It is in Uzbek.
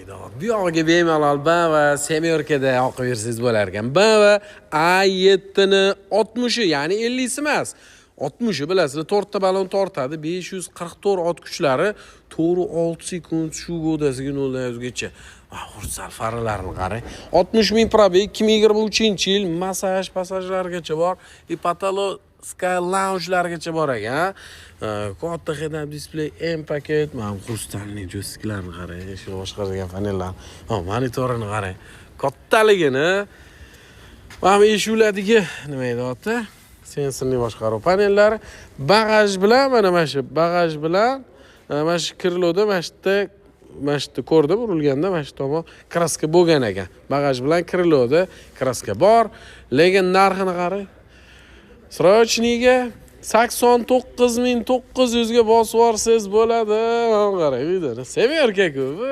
Voy, bu yog'iga bemalol BMW семёрка da yoqib yursangiz bo'lar ekan. BMW A7 ni 60, ya'ni 50 emas. 60, bilasizlar, to'rtta balon tortadi, 544 ot kuchlari, 4,6 sekund shu godasiga 0 dan 100gacha. Xursal faralarini qarang. 60 ming пробег, 2023-yil, massaj, passajlargacha bor. И потолок Sky Lounge'largacha bor ekan. Katta head-up display, M paket, mana bu хрустальный joystiklarni qarang, eshikni boshqaradigan panellar. Ha, monitorini qarang. Kattaligini. Mana bu eshiklardagi nima edi oti? Sensorli boshqaruv panellari, bagaj bilan, mana shu bagaj bilan mana shu крыло da, mana shu yerda ko'rdim, urilganda mana shu tomon краска bo'lgan ekan. Bagaj bilan крыло da краска bor, lekin narxini qarang. Срочный ga 89 900 ga bosib yuborsangiz bo'ladi. Mana qarang, videoni. Семёрка ku bu.